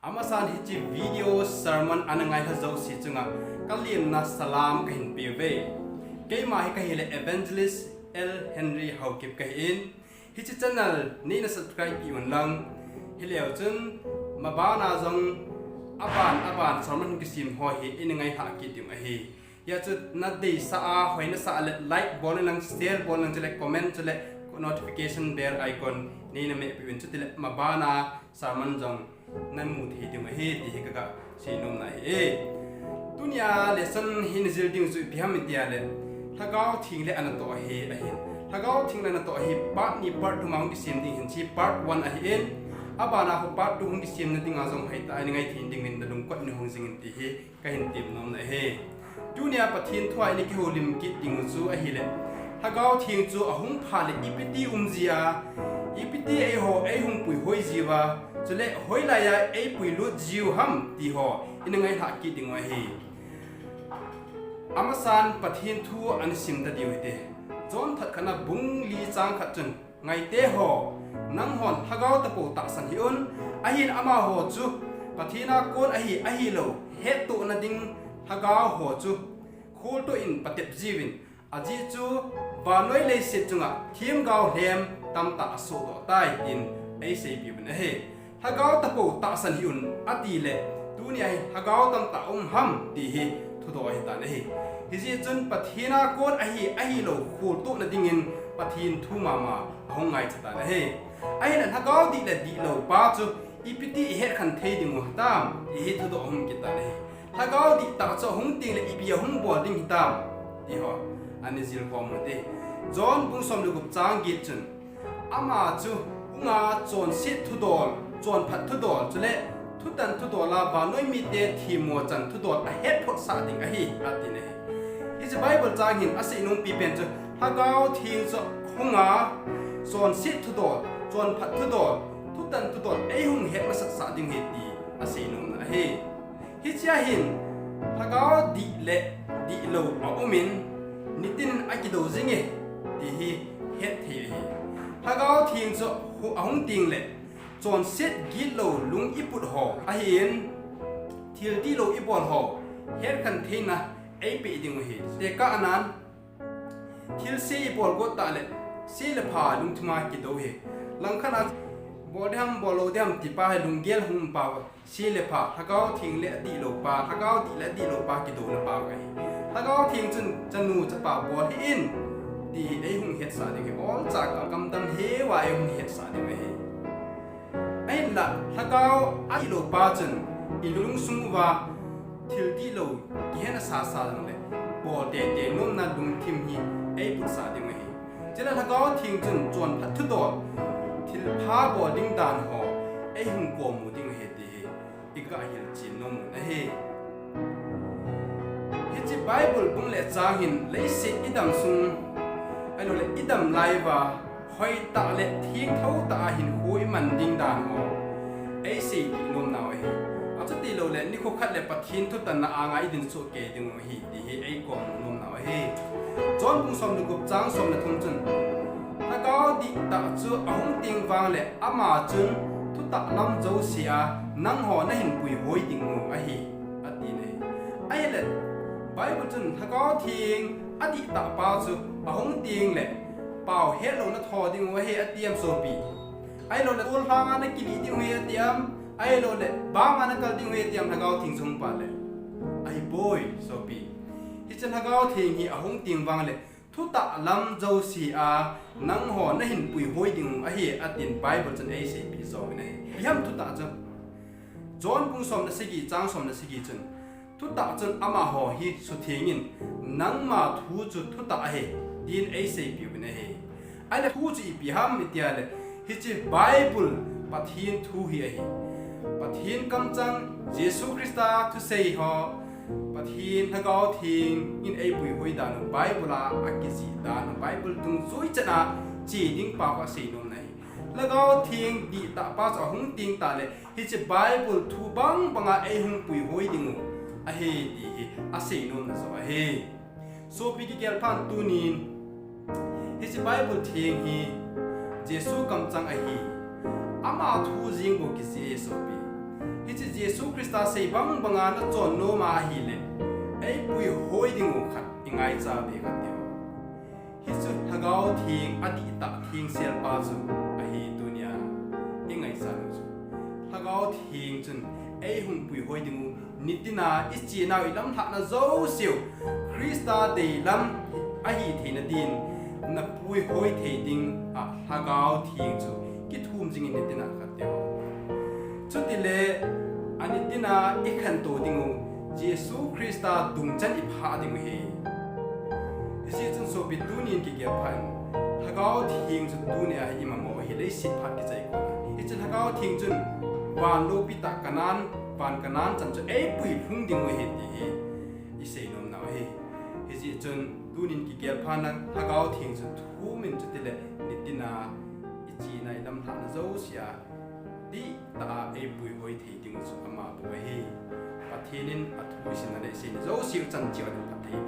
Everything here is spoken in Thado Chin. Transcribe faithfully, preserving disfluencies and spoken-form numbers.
Amasan hiche video sermon ana ngailha jouse chunga kalemna salam kahin peuve. Keima hi kahile Evangelist L Henry Haokip kahin. Hiche channel neina subscribe peh un lang. Hileu chun mabana jong aban aban sermon kisem ho hi ina ngailha kit ding ahi. Hijeh chun nadeisah a, hoinasah le like bol in lang, share bol in lang, chule comment, chule notification bell icon neina mehpeh uvin, chutile mabana sermon jong namu thei ding ahi, ti hi kaga seinom na ahi. Tunia lesson hi najil ding chu ipi ham itile, Lhagao Theng le anatoh ahi, ahin. Lhagao Theng le anatoh ahi, part ni part thum a hung kisem ding ahin, hiche part one ahin. Abana ho part two hung kisemna dinga jong hoitah a ina ngai thei ding uvin nalungkot in hung jing in ti hi kahin temnom na ahi. Tunia Pathen thua ina kihoulim kit ding u chu ahile, Lhagao Theng chu ahung phat le ipiti um jia, ipiti eiho eihung puihoi jiuva, chule hoilaiya eipuilut jiu ham ti ho ina ngailha kit ding u ahi. Amasan Pathen thu ana sim ta diu hite. John thot khatna bung li chang khat chun, Ngaite ho, nanghon lhagao tapou tahsan hih un, ahin amaho chu Pathen a kon ahi, ahilou hettohna ding lhagao ho chu kholtoh in patep jiuvin, ajeh chu vannoi leiset chunga themgao lhem tamtah asohdoh tai, tin eiseipeh uvin ahi. Lhagao tapou tahsan hih un atile, tunia hi lhagao tamtah um ham ti hi thudoh ahitan ahi. Hijeh chun Pathen a kon ahi, ahilou kholtohna dingin Pathen thu mama ahung ngaicha tan ahi. Ahinla lhagao dih le dihlou pa chu ipiti ihetkhen thei ding u hitam ti hi thudoh ahung kit tan ahi. Lhagao dihtah chu ahung tengle ipi ahung bol ding hitam ti ho ana jil khom u hite. John bung som le gup chang get chun, ama chu hunga chonset thudol, chonphat thudol, chule thutan thudol a vannoi mite themmo chan thudol ahetphotsah ding ahi, atin ahi. Hiche Bible chang hin aseinom pipen chu, Lhagao Theng chu hunga chonset thudol, chonphat thudol, thutan thudol eihung het masatsah ding ahi ti aseinom na ahi. Hichea hin lhagao dih le dihlou aumin, nitinin akidou jinge ti hi hetthei ahi. Lhagao Theng chu hu-, ahung tengle chonset gitlou lung iput ho ahin, thil dihlou ibol ho hetkhen theina eipeh ding u ahi. Tekahnan, thilse ibol got tah le, se le pha lungthima kidou ahi. Langkhat a bol diham, bollou diham tipa hi lunggel hung um pa, se le pha, Lhagao Theng le adihlou pa, Lhagao dih le adihlou pa kidouna pa ahi. Lhagao Theng chun chanu chapa bol hih in ti eihung hetsah ding ahi. Olcha kam, kamdam heuva eihung hetsah ding ahi. Ahinla lhagao adihlou pa chun ilungsung uva thil dihlou kihe nasasa jongle, bol teitei nomna lungthim hi eiputsah ding ahi. Chule Lhagao Theng chun chonphat thudol, thilpha bol ding dan ho eihung komu ding ahi ti hi iga hilchen nom u ahi. Hiche Bible bung le chang hin leiset idam sung, ahiloule idam lai uva hoitah le thengthoutah a hinkho iman ding dan ho eiseipeh nomnau ahi. Achutiloule nikho khat le Pathen thutanna anga idin sohkei dingu ahi ti hi eikom nomnau ahi. John bung som le gup chang som le thum chun, Lhagao dihtah chu ahung teng vangle ama chun thutah lam jousea nangho nahin puihoi dingu ahi, ati ahi. Ahile Bible chun Lhagao Theng adihtah pa chu ahung tengle pao hetlouna tho dingu ahi ati em sopi? Ahiloule tol lhanga nakilih dingu ahi ati em? Ahiloule banga nakal dingu ahi ati em Lhagao Theng chu hung phat le? Ahipoi sopi. Hiche Lhagao Theng hi ahung teng vangle thutah lam jousea nangho nahin puihoi dingu ahi atin Bible chun eiseipeh jongin ahi. Ipi ham thutah chu? John bung som le sagi chang som le sagi chun, thutah chun amaho hi suthengin, nangma thu chu thutah ahi, tin eiseipeh uvin ahi. Ahile thu chu ipi ham itia le, hiche Bible Pathen thu hi ahi. Pathen kamchang, Jesu Christa thusei ho, Pathen Lhagao Theng in eipuihoi dan u, Bible a akijih dan u, Bible dungjuichan a che ding pa khu aseinom na ahi. Lhagao Theng dihtah pa chu ahung teng tah le hiche Bible thu bangbanga eihung puihoi dingu ahi ti hi aseinomna joh ahi. Sopi kigelphan tunin hiche Bible Theng hi Jesu kamchang ahi. Ama thu jeng bou kijih e sopi. Hiche Jesu Christa sei bang banga nachon nom ahile, eipui hoi ding u khat ingaicha be khat diu. Hichu Lhagao Theng adihtah thengselpa chu ahi tunia ingaicha u chu. Lhagao Theng chun eihung pui hoi ding u, nitina ichenau ilamlhahna jouseu Christa deilam ahi theina din napui hoi thei ding a Lhagao Theng chu kithum jingin nitina khat diu. Chutile anitina ikhantou ding u Jesu Christa dungchan iphah ding u ahi. Hijeh chun sopi tunin kigel phat in, Lhagao Theng chu tunia hi imamo ahi, leiset phat kichai kona. Hiche Lhagao Theng chun van lopi tah Canaan, van Canaan chan chu eipui lhung ding u ahi ti hi isei nomnau ahi. Hijeh chun tunin kigel phat in Lhagao Theng chu thumin chutile nitina ichena ilamlhahna jousea dihtah a eipui hoi thei ding u chu ama bou ahi. Pathen in athu isimna le iseina jouseu chan cheh a ding phatthei